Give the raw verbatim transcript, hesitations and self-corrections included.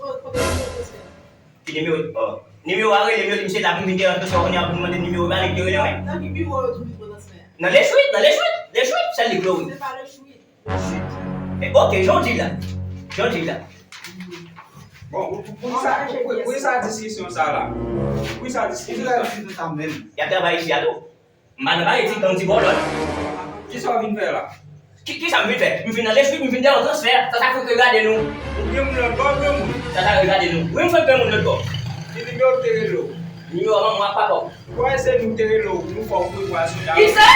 Kote, kote, kote nimewo transfè? Ki nimewo? Oh. Nimewo a rele m yo, di m se la pou m vin te rantre sou kounye a pou m mande nimewo ba li ki te rele mwen. Nan ki biwo yo tou vin pran transfè a? Nan Lechwit, nan Lechwit, Lechwit, sèl li ki lwe wi. Se pa Lechwit, Lechwit. Eh, ok, jan w di la. Jan w di la. Bon, pou, pou, pou sa, pou, pou sa diskisyon sa la. Pou sa diskisyon sa. Y ap travay isi a tou. M pa nan Ayiti, gang ti bòlò. Kisa w vin fè la? Ki, kisa m vin fè? M vin nan Lechwit, m vin te yon transfè. Sa, sa fè ke gade nou. Ou gen moun lòt bò, ou gen moun? Sa, sa fè gade nou. Wi, m fè gen moun lòt bò. Ki nimewo te rele w? Nimewo manman ak papa w. Kwè se nou te rele w, nou fè w pou w al sou la. Kisa?